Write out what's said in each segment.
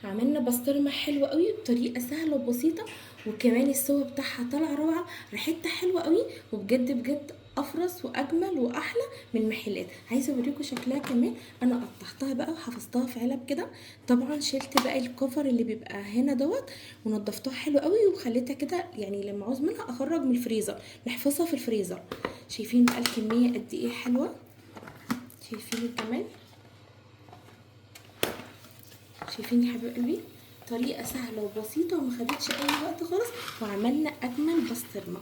عملنا بسطرمه حلوة قوي بطريقة سهلة وبسيطة، وكمان السوا بتاعها طلع روعه، ريحتها حلوة قوي، وبجد بجد افرس واجمل واحلى من المحلات. عايزه اوريكم شكلها كمان. انا قطعتها بقى وحفظتها في علب كده، طبعا شلت بقى الكفر اللي بيبقى هنا دوت ونضفتها حلو قوي وخليتها كده، يعني لما عاوز منها اخرج من الفريزر، نحفظها في الفريزر. شايفين بقى الكمية قد ايه حلوة، شايفين الجمال، شايفين يا حبيب قلبي؟ طريقه سهلة وبسيطة وما خدتش اي وقت خالص، وعملنا اجمل بسطرمه.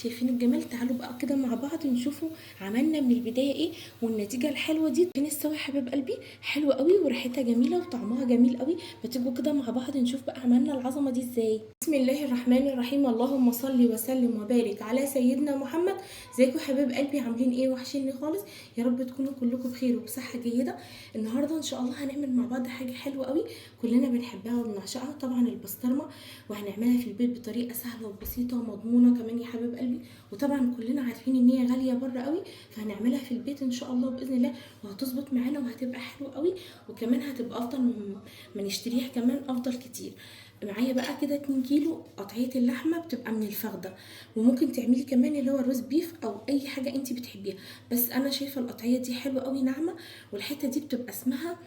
شايفين الجمال؟ تعالوا بقى كده مع بعض نشوفوا عملنا من البداية ايه والنتيجة الحلوة دي. فين السوا يا حبيب قلبي؟ حلوة قوي وريحتها جميلة وطعمها جميل قوي. ما تيجوا كده مع بعض نشوف بقى عملنا العظمة دي ازاي. بسم الله الرحمن الرحيم، اللهم صل وسلم وبارك على سيدنا محمد. ازيكم يا حبايب قلبي؟ عاملين ايه؟ وحشيني خالص، يا رب تكونوا كلكم بخير وبصحه جيدة. النهارده ان شاء الله هنعمل مع بعض حاجة حلوة قوي كلنا بنحبها وبنعشقها، طبعا البسطرمه، وهنعملها في البيت بطريقة سهلة وبسيطة ومضمونه كمان يا حبايب قلبي. وطبعا كلنا عارفين ان هي غالية بره قوي، فهنعملها في البيت ان شاء الله باذن الله، وهتظبط معانا وهتبقى حلوة قوي، وكمان هتبقى افضل ما نشتريها، كمان افضل كتير. معايا بقى كده 2 كيلو قطعية اللحمة، بتبقى من الفخده، وممكن تعملي كمان اللي هو الروز بيف او اي حاجة انت بتحبيها، بس انا شايفه القطعية دي حلوة قوي ناعمة، والحتة دي بتبقى اسمها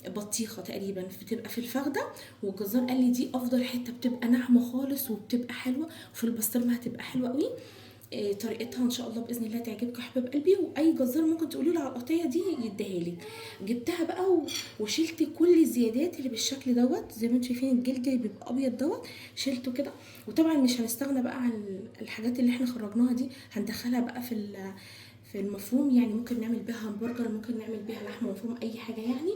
بطيخه تقريبا، بتبقى في الفخده، والجزار قال لي دي افضل حتة، بتبقى ناعمة خالص وبتبقى حلوة، وفي البسطرمه هتبقى حلوة قوي. طريقتها ان شاء الله باذن الله تعجبكم يا حبايب قلبي، واي جزار ممكن تقولي له على القطيه دي يديها لك. جبتها بقى وشلت كل الزيادات اللي بالشكل دوت، زي ما انتم شايفين الجلد اللي بيبقى ابيض دوت شلته كده. وطبعا مش هنستغنى بقى عن الحاجات اللي احنا خرجناها دي، هندخلها بقى في المفروم، يعني ممكن نعمل بيها همبرجر، ممكن نعمل بيها لحمه مفروم، اي حاجة يعني.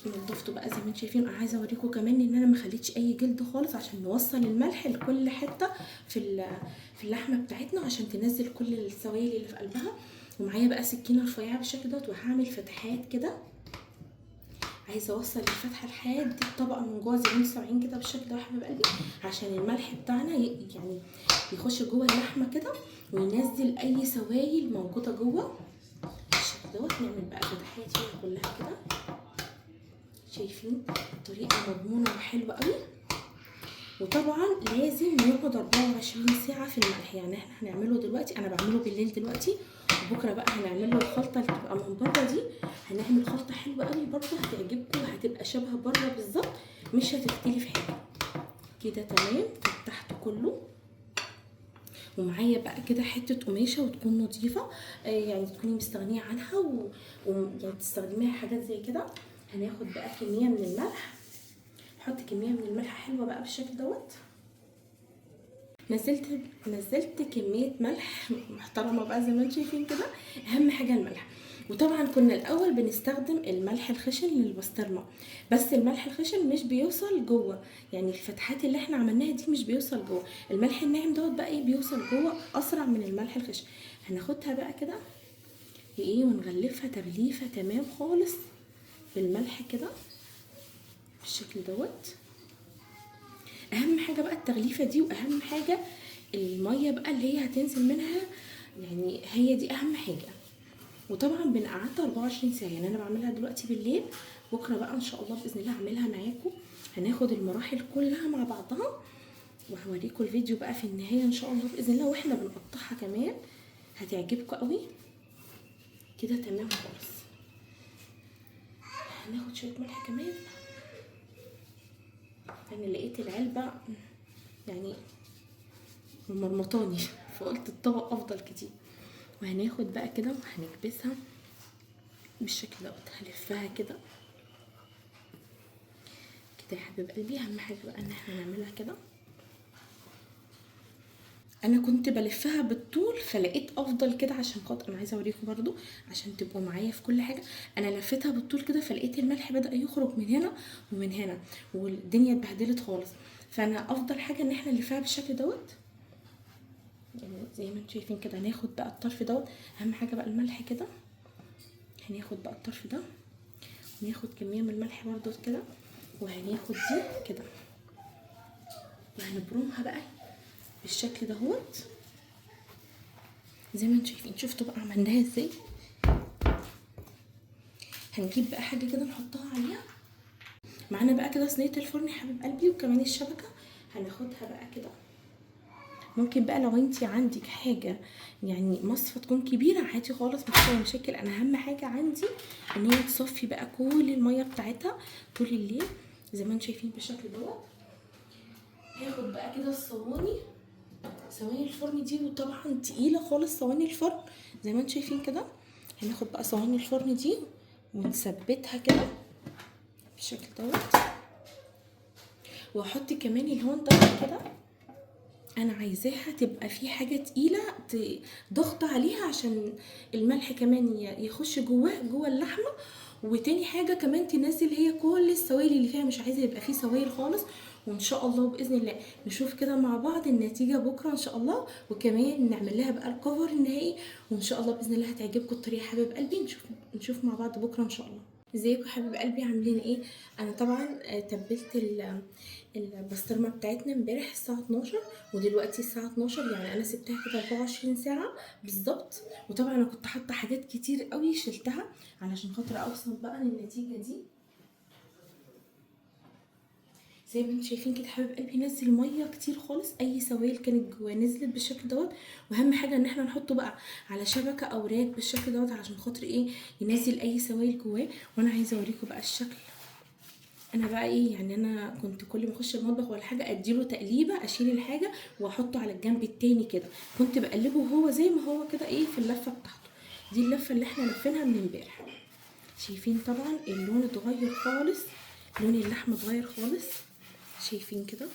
نضفته بقى زي ما انتم شايفين. انا عايزه اوريكم كمان ان انا ما خليتش اي جلد خالص، عشان نوصل الملح لكل حتة في اللحمة بتاعتنا، عشان تنزل كل السوائل اللي في قلبها. ومعايا بقى سكينة رفيعة بالشكل دوت، وهعمل فتحات كده، عايزه اوصل الفتحة لحد الطبقة من جوه زي ما انتم سامعين كده بالشكل ده يا حبيب قلبي، عشان الملح بتاعنا يعني يخش جوه اللحمة كده وينزل اي سوائل موجودة جوه بالشكل دوت. نعمل بقى فتحات فيها كلها كده، شايفين طريقه مضمونه وحلوه قوي. وطبعا لازم يقعد 24 ساعة في الملح، يعني احنا هنعمله دلوقتي، انا بعمله بالليل دلوقتي، وبكره بقى هنعمل له الخلطة اللي بتبقى من بره دي. هنعمل خلطه حلوة قوي برده هتعجبكم، وهتبقى شبه بره بالظبط، مش هتختلف حاجة كده. تمام، فتحته كله. ومعايا بقى كده حتة قماشة وتكون نظيفة، يعني تكوني مستغنيه عنها يعني تستخدميها حاجات زي كده. هناخد بقى كمية من الملح، نحط كمية من الملح حلوة بقى بالشكل دوت. نزلت كمية ملح محترمه بقى زي ما انتم شايفين كده، اهم حاجة الملح. وطبعا كنا الاول بنستخدم الملح الخشن للبسطرمه، بس الملح الخشن مش بيوصل جوه، يعني الفتحات اللي احنا عملناها دي مش بيوصل جوه. الملح الناعم دوت بقى ايه، بيوصل جوه اسرع من الملح الخشن. هناخدها بقى كده ايه ونغلفها تغليفه تمام خالص بالملح كده بالشكل دوت. اهم حاجة بقى التغليفه دي، واهم حاجة المية بقى اللي هي هتنزل منها، يعني هي دي اهم حاجة. وطبعا بنقعدها 24 ساعة، يعني انا بعملها دلوقتي بالليل، بكره بقى ان شاء الله باذن الله هعملها معاكم. هناخد المراحل كلها مع بعضها، وهوريكم الفيديو بقى في النهاية ان شاء الله باذن الله، واحنا بنقطعها كمان هتعجبكم قوي كده. تمام خالص. هناخد شوية ملح كمان، انا لقيت العلبة يعني مرمطاني فقلت الطبق افضل كتير. وهناخد بقى كده وهنكبسها بالشكل دوت، هلفها كده كده يا حبيب قلبي. اهم حاجة بقى ان احنا نعملها كده. انا كنت بلفها بالطول فلقيت افضل كده، عشان خاطر انا عايزه اوريكم برضو عشان تبقوا معايا في كل حاجة. انا لفيتها بالطول كده فلقيت الملح بدا يخرج من هنا ومن هنا، والدنيا اتبهدلت خالص. فانا افضل حاجة ان احنا نلفها بالشكل دوت، يعني زي ما انتم شايفين كده. هناخد بقى الطرف دوت، اهم حاجة بقى الملح كده. هناخد بقى الطرف ده، وناخد كمية من الملح برضو كده، وهناخد دي كده، وهنبرمها بقى بالشكل دهوت زي ما انتم شايفين. شفتوا بقى عملناها ازاي؟ هنجيب بقى حاجة كده نحطها عليها. معانا بقى كده صينية الفرن يا حبيب قلبي، وكمان الشبكة هناخدها بقى كده. ممكن بقى لو انتي عندك حاجة يعني مصفى تكون كبيرة عادي خالص، مفيش اي مشاكل. انا اهم حاجة عندي ان هي تصفي بقى كل المية بتاعتها طول الليل زي ما انتم شايفين بالشكل دوت. هاخد بقى كده الصواني، صواني الفرن دي، وطبعا تقيلة خالص صواني الفرن زي ما انتم شايفين كده. هناخد بقى صواني الفرن دي ونثبتها كده بالشكل دوت، واحط كمان الهون دوت كده. انا عايزاها تبقى في حاجة تقيلة ضغط عليها عشان الملح كمان يخش جوه اللحمة، وتاني حاجة كمان تنزل هي كل السوائل اللي فيها، مش عايزه يبقى فيه سوائل خالص. وان شاء الله باذن الله نشوف كده مع بعض النتيجة بكره ان شاء الله، وكمان نعمل لها بقى الكفر النهائي، وان شاء الله باذن الله هتعجبكم الطريقة يا حبايب قلبي. نشوف مع بعض بكره ان شاء الله. ازيكم يا حبايب قلبي، عاملين ايه؟ انا طبعا تبلت البسطرمه بتاعتنا امبارح الساعة 12، ودلوقتي الساعة 12، يعني انا سبتها كده 24 ساعة بالظبط. وطبعا انا كنت حاطه حاجات كتير قوي شلتها علشان خاطر اوصل بقى للنتيجة دي. زي ما انتم شايفين كده حبايب قلبي نزل مية كتير خالص، اي سوائل كانت جواه نزلت بالشكل دوت. واهم حاجة ان احنا نحطه بقى على شبكة او rack بالشكل دوت علشان خاطر ايه ينزل اي سوائل جواه. وانا عايزه اوريكم بقى الشكل. انا بقى ايه يعني، انا كنت كل ما اخش المطبخ ولا حاجة اديله تقليبه، اشيل الحاجة واحطه على الجنب التاني كده، كنت بقلبه وهو زي ما هو كده ايه في اللفة بتاعته دي، اللفة اللي احنا لفينها من امبارح. شايفين طبعا اللون اتغير خالص، لون اللحمة اتغير خالص، شايفين كده.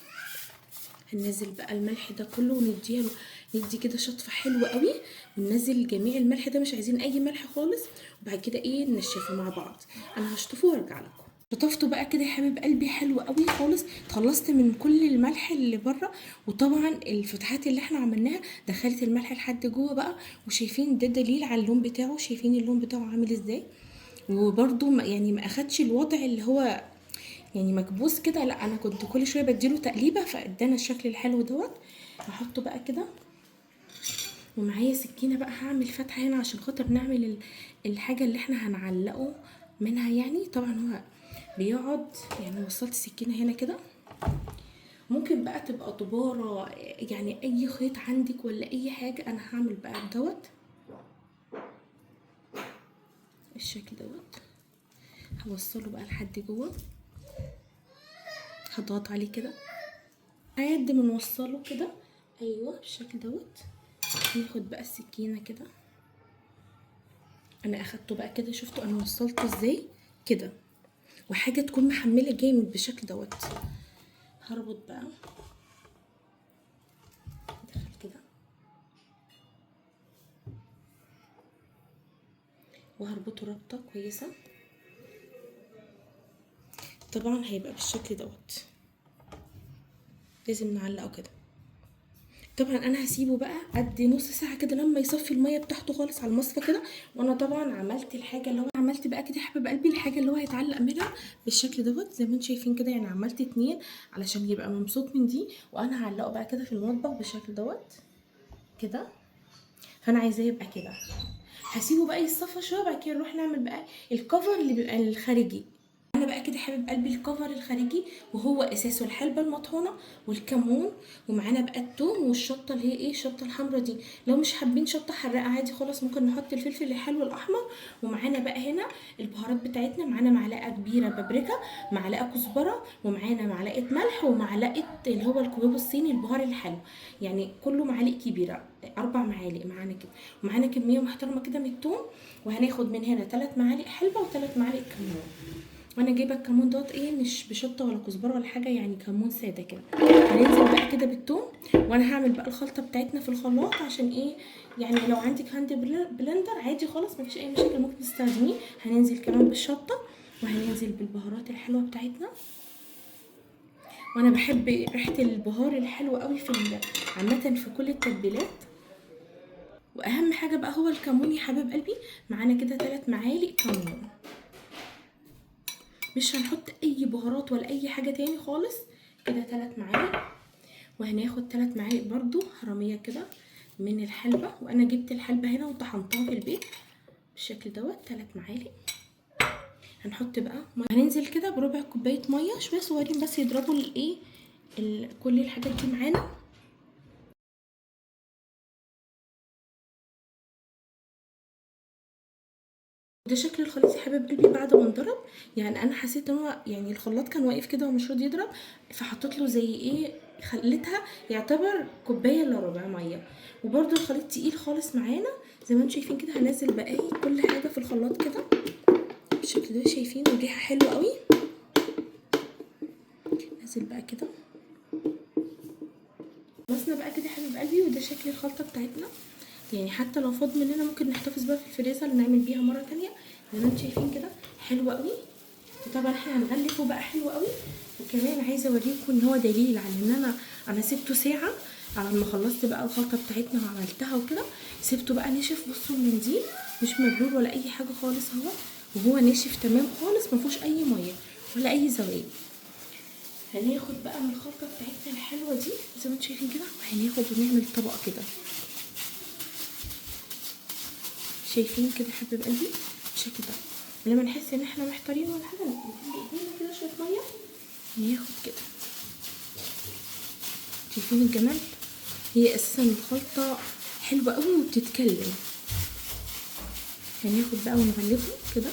هننزل بقى الملح ده كله ونديها له، ندي كده شطفه حلوة قوي، وننزل جميع الملح ده، مش عايزين اي ملح خالص. وبعد كده ايه ننشفه مع بعض. انا هشطفه وارجع لكم. شطفته بقى كده يا حبيب قلبي حلو قوي خالص، اتخلصت من كل الملح اللي بره، وطبعا الفتحات اللي احنا عملناها دخلت الملح لحد جوه بقى. وشايفين ده دليل على اللون بتاعه، شايفين اللون بتاعه عامل ازاي. وبرده يعني ما اخدش الوضع اللي هو يعني مكبوس كده، لا انا كنت كل شوية بديله تقليبه فادانا الشكل الحلو دوت. هحطه بقى كده، ومعايا سكينة بقى هعمل فتحه هنا عشان خاطر نعمل الحاجة اللي احنا هنعلقه منها. يعني طبعا هو بيقعد، يعني وصلت السكينة هنا كده، ممكن بقى تبقى طباره، يعني اي خيط عندك ولا اي حاجة. انا هعمل بقى دوت الشكل دوت، هوصله بقى لحد جوه، هضغط عليه كده قد ما نوصله كده، ايوه بالشكل دوت. ناخد بقى السكينة كده، انا اخدته بقى كده، شفتوا انا وصلته ازاي كده، وحاجه تكون محمله جامد بالشكل دوت. هربط بقى، ادخل كده وهربطه ربطه كويسة، طبعا هيبقى بالشكل دوت، لازم نعلقه كده. طبعا انا هسيبه بقى قد نص ساعة كده لما يصفي المية بتاعته خالص على المصفى كده. وانا طبعا عملت الحاجة اللي هو عملت بقى كده يا حبيب قلبي، الحاجة اللي هو هيتعلق منها بالشكل دوت زي ما انتم شايفين كده، يعني عملت 2 علشان يبقى ممسوك من دي. وانا هعلقه بقى كده في المطبخ بالشكل دوت كده، فانا عايزاه يبقى كده. هسيبه بقى يتصفى شوية، بعد كده نروح نعمل بقى الكفر اللي بيبقى الخارجي. انا بقى كده حبيب قلبي الكفر الخارجي، وهو اساسه الحلبة المطحونه والكمون، ومعانا بقى التوم والشطه اللي هي ايه الشطه الحمراء دي. لو مش حابين شطه حراقه عادي خالص، ممكن نحط الفلفل الحلو الاحمر. ومعانا بقى هنا البهارات بتاعتنا، معانا معلقه كبيرة بابريكا، معلقه كزبره، ومعانا معلقه ملح، ومعلقة اللي هو الكباب الصيني البهار الحلو، يعني كله معالق كبيرة، 4 معالق معانا كده. ومعانا كمية محترمه كده من التوم، وهناخد من هنا 3 معالق حلبة و3 معالق كمون. وانا جايبه الكمون دوت ايه مش بشطه ولا كزبره ولا حاجة، يعني كمون ساده كده. هننزل بقى كده بالثوم، وانا هعمل بقى الخلطة بتاعتنا في الخلاط عشان ايه، يعني لو عندك hand blender عادي خالص مفيش اي مشاكل ممكن تستخدميه. هننزل كمان بالشطه، وهننزل بالبهارات الحلوة بتاعتنا. وانا بحب ريحه البهار الحلو قوي في عامة في كل التتبيلات. واهم حاجة بقى هو الكمون يا حبيب قلبي. معانا كده 3 معالق كمون، مش هنحط اي بهارات ولا اي حاجة تاني خالص كده، 3 معالق. وهناخد 3 معالق برضو هرميه كده من الحلبة، وانا جبت الحلبة هنا وطحنتها في البيت بالشكل دوت، 3 معالق. هنحط بقى مية. هننزل كده بربع كوباية مية، شوية صغيرين بس يضربوا الايه كل الحاجات دي معانا. ده شكل الخليط يا حبايب قلبي بعد ما انضرب. يعني انا حسيت ان هو يعني الخلاط كان واقف كده ومش راضي يضرب، فحطيت له زي ايه، خليتها يعتبر كوباية الا ربع مية. وبرده الخليط تقيل خالص معانا زي ما انتم شايفين كده. هنزل بقى كل حاجة في الخلاط كده بالشكل ده، شايفين؟ والريحه حلوة قوي. نزل بقى كده. خلصنا بقى كده يا حبيب قلبي، وده شكل الخلطة بتاعتنا. يعني حتى لو فاض مننا ممكن نحتفظ بقى في الفريزر نعمل بيها مرة تانية. زي ما انتم شايفين كده حلوة قوي. وطبعا احنا هنغلفه بقى حلو قوي. وكمان عايزه اوريكم ان هو دليل على ان انا سبته ساعة على ما خلصت بقى الخلطة بتاعتنا وعملتها وكده. سبته بقى نشف، بصوا المنديل مش مبلول ولا اي حاجة خالص اهو، وهو ناشف تمام خالص، ما فيهوش اي مية ولا اي زوايد. هناخد بقى من الخلطة بتاعتنا الحلوة دي زي ما انتم شايفين كده، وهناخد ونعمل طبقه كده، شايفين كده حبيب قلبي بالشكل ده. لما نحس ان احنا محتارين ولا حاجة نجيب بايدينا كده شوية مية ناخد كده. شايفين الجمال؟ هي اساسا الخلطة حلوة قوي وبتتكلم. هناخد بقى ونغلفه كده.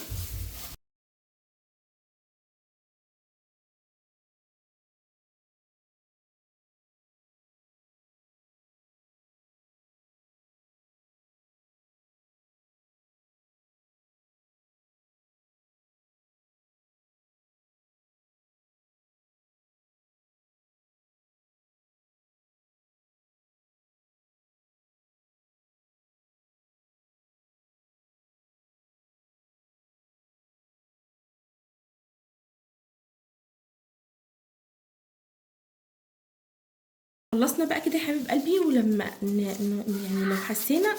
خلصنا بقى كده يا حبيب قلبي. ولما يعني لو حسينا،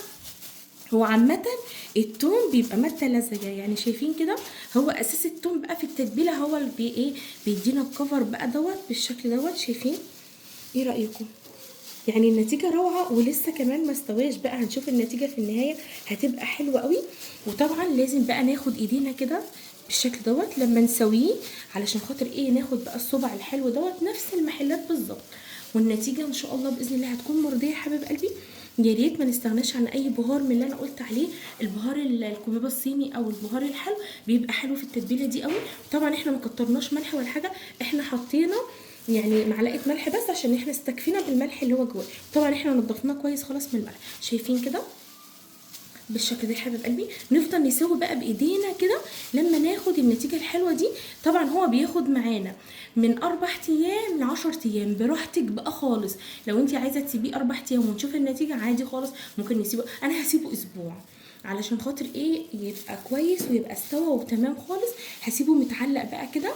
هو عامة التوم بيبقى مادة لزجة، يعني شايفين كده هو اساس التوم بقى في التتبيلة، هو اللي ايه بيدينا الكفر بقى دوت بالشكل دوت. شايفين؟ ايه رأيكم؟ يعني النتيجة روعة، ولسه كمان ما استواش بقى، هنشوف النتيجة في النهاية هتبقى حلوة قوي. وطبعا لازم بقى ناخد ايدينا كده بالشكل دوت لما نسويه، علشان خاطر ايه، ناخد بقى الصبع الحلو دوت نفس المحلات بالظبط. والنتيجة ان شاء الله بإذن الله هتكون مرضية يا حبيب قلبي. يا ريت ما نستغناش عن اي بهار من اللي انا قلت عليه، البهار الكبابة الصيني او البهار الحلو بيبقى حلو في التتبيلة دي قوي. طبعا احنا ما كترناش ملح ولا حاجة، احنا حطينا يعني معلقة ملح بس عشان احنا استكفينا بالملح اللي هو جواه. طبعا احنا نضفناه كويس خالص من الملح. شايفين كده بالشكل ده يا حبيب قلبي. نفضل نسوي بقى بايدينا كده لما ناخد النتيجة الحلوة دي. طبعا هو بياخد معانا من 4 ايام ل 10 ايام، براحتك بقى خالص. لو انت عايزه تسيبيه 4 ايام ونشوف النتيجة عادي خالص، ممكن نسيبه. انا هسيبه اسبوع علشان خاطر ايه، يبقى كويس ويبقى استوى وتمام خالص. هسيبه متعلق بقى كده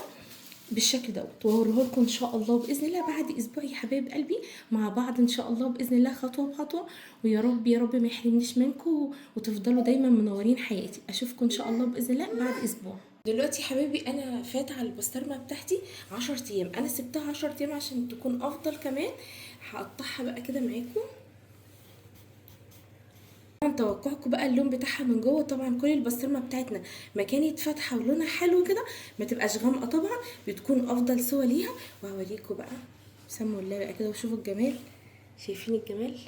بالشكل دوت، وهوريه لكم ان شاء الله باذن الله بعد اسبوع يا حبايب قلبي مع بعض ان شاء الله باذن الله، خطوة بخطوة. ويا رب يا رب ما يحرمنيش منكم، وتفضلوا دايما منورين حياتي. اشوفكم ان شاء الله باذن الله بعد اسبوع. دلوقتي يا حبايبي انا فات على البسطرمه بتاعتي 10 ايام، انا سبتها 10 ايام عشان تكون افضل. كمان هقطعها بقى كده معاكم. طبعا توقعكم بقى اللون بتاعها من جوه، طبعا كل البسطرمه بتاعتنا ما كانت فاتحة ولونها حلو كده، ما تبقاش غامقه طبعا، بتكون افضل سوا ليها. وهوريكم بقى سموا الله بقى كده وشوفوا الجمال. شايفين الجمال؟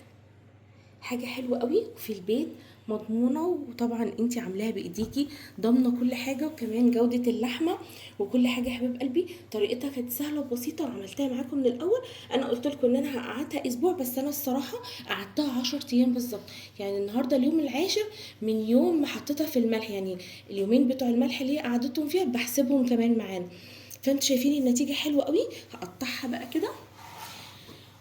حاجة حلوة قوي وفي البيت مضمونه، وطبعا انتي عاملاها بايديكي ضامنه كل حاجة، وكمان جوده اللحمة وكل حاجة يا حبيب قلبي. طريقتها كانت سهلة وبسيطة وعملتها معاكم من الاول. انا قلت لكم ان انا هقعدها اسبوع، بس انا الصراحة قعدتها 10 ايام بالظبط. يعني النهارده اليوم العاشر من يوم ما حطيتها في الملح، يعني اليومين بتوع الملح اللي هي قعدتهم فيها بحسبهم كمان معانا. فانتوا شايفين النتيجة حلوة قوي. هقطعها بقى كده،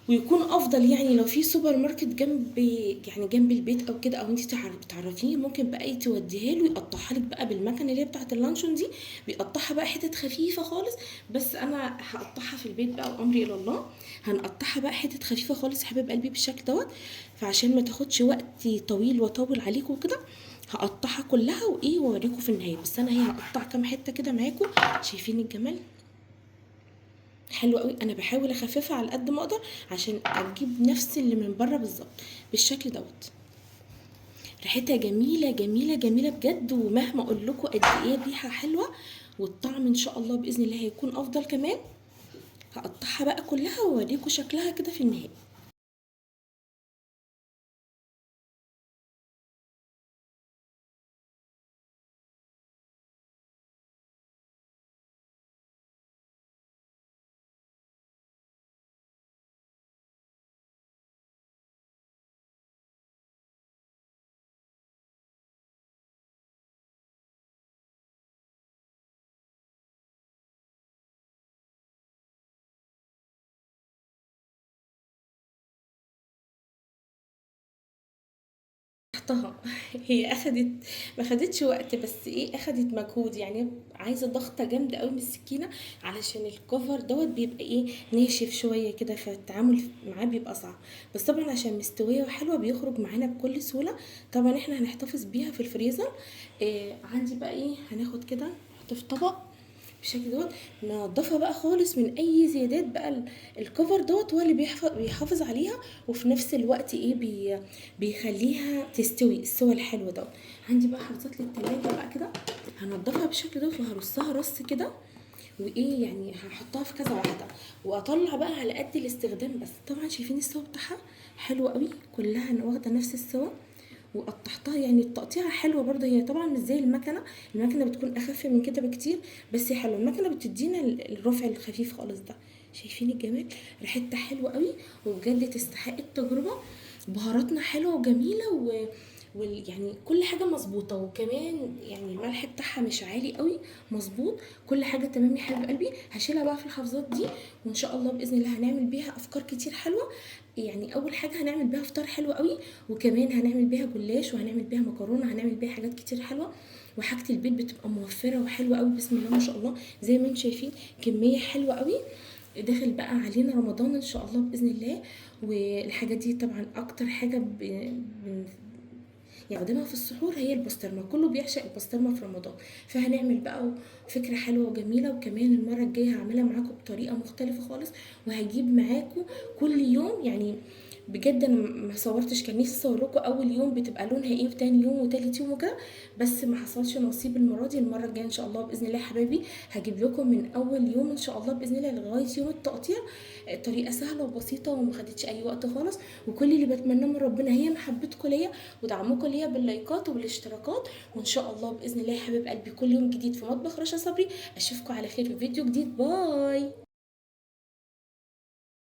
ويكون افضل يعني لو في سوبر ماركت جنب، يعني جنب البيت او كده، او انت تعرفيه، ممكن بقى توديها له يقطعها لك بقى بالمكنه اللي هي بتاعه اللانشون دي، بيقطعها بقى حتت خفيفة خالص. بس انا هقطعها في البيت بقى وامري الى الله. هنقطعها بقى حتت خفيفة خالص يا حبيب قلبي بالشكل دوت، فعشان ما تاخدش وقت طويل واطول عليكم كده هقطعها كلها وايه واوريكم في النهاية. بس انا هي هقطع كام حتة كده معاكم. شايفين الجمال؟ حلو قوي. انا بحاول اخففها على قد ما اقدر عشان اجيب نفس اللي من بره بالظبط بالشكل دوت. ريحتها جميلة جميلة جميلة بجد، ومهما اقول لكم قد ايه الريحة حلوة والطعم ان شاء الله باذن الله هيكون افضل كمان. هقطعها بقى كلها واوريكم شكلها كده في النهاية. هي اخدت، ما خدتش وقت، بس ايه اخدت مجهود، يعني عايزه ضغطه جامدة قوي من السكينة علشان الكفر دوت بيبقى ايه ناشف شوية كده، فالتعامل معاه بيبقى صعب، بس طبعا عشان مستوية وحلوه بيخرج معانا بكل سهولة. طبعا احنا هنحتفظ بيها في الفريزر. عندي بقى ايه، هناخد كده نحط في طبق بالشكل دوت، ننضفها بقى خالص من اي زيادات بقى. الكفر دوت هو اللي بيحافظ عليها، وفي نفس الوقت ايه بيخليها تستوي السوى الحلو دوت. عندي بقى حافظات للتلاجة بقى كده، هنضفها بالشكل دوت وهرصها رص كده، وايه يعني هحطها في كذا واحدة واطلع بقى على قد الاستخدام بس. طبعا شايفين السوا بتاعها حلو قوي، كلها واخده نفس السوا، وقطعتها يعني التقطيعه حلوة برضه. هي طبعا مش زي المكنه، المكنه بتكون اخف من كده بكتير، بس حلوة. المكنه بتدينا الرفع الخفيف خالص ده. شايفين الجمال، ريحتها حلوة قوي وبجد تستحق التجربة. بهاراتنا حلوة وجميلة يعني كل حاجة مظبوطة، وكمان يعني الملح بتاعها مش عالي قوي، مظبوط، كل حاجة تمام يا حبيب قلبي. هشيلها بقى في الحافظات دي، وان شاء الله باذن الله هنعمل بيها افكار كتير حلوة. يعني اول حاجة هنعمل بيها فطار حلو قوي، وكمان هنعمل بيها جلاش، وهنعمل بيها مكرونه، هنعمل بيها حاجات كتير حلوة. وحاجه البيت بتبقى موفره وحلوه قوي بسم الله ما شاء الله، زي ما انتم شايفين كمية حلوة قوي. داخل بقى علينا رمضان ان شاء الله باذن الله، والحاجات دي طبعا اكتر حاجة يخدمها في السحور هي البسطرمه، كله بيعشق البسطرمه في رمضان. فهنعمل بقى فكرة حلوة وجميلة، وكمان المرة الجاية هعملها معاكم بطريقة مختلفة خالص، وهجيب معاكم كل يوم. يعني بجد انا ما صورتش، كان نفسي اصور لكم اول يوم بتبقى لونها ايه، وتاني يوم وتالت يوم وكده، بس ما حصلش نصيب المرة دي. المرة الجاية ان شاء الله باذن الله يا حبايبي هجيب لكم من اول يوم ان شاء الله باذن الله لغاية يوم التقطيع، طريقه سهلة وبسيطة وما خدتش اي وقت خالص. وكل اللي بتمناه من ربنا هي محبتكم ليا ودعمكم ليا باللايكات وبالاشتراكات، وان شاء الله باذن الله يا حبايب قلبي كل يوم جديد في مطبخ رشا صبري. اشوفكم على خير في فيديو جديد. باي.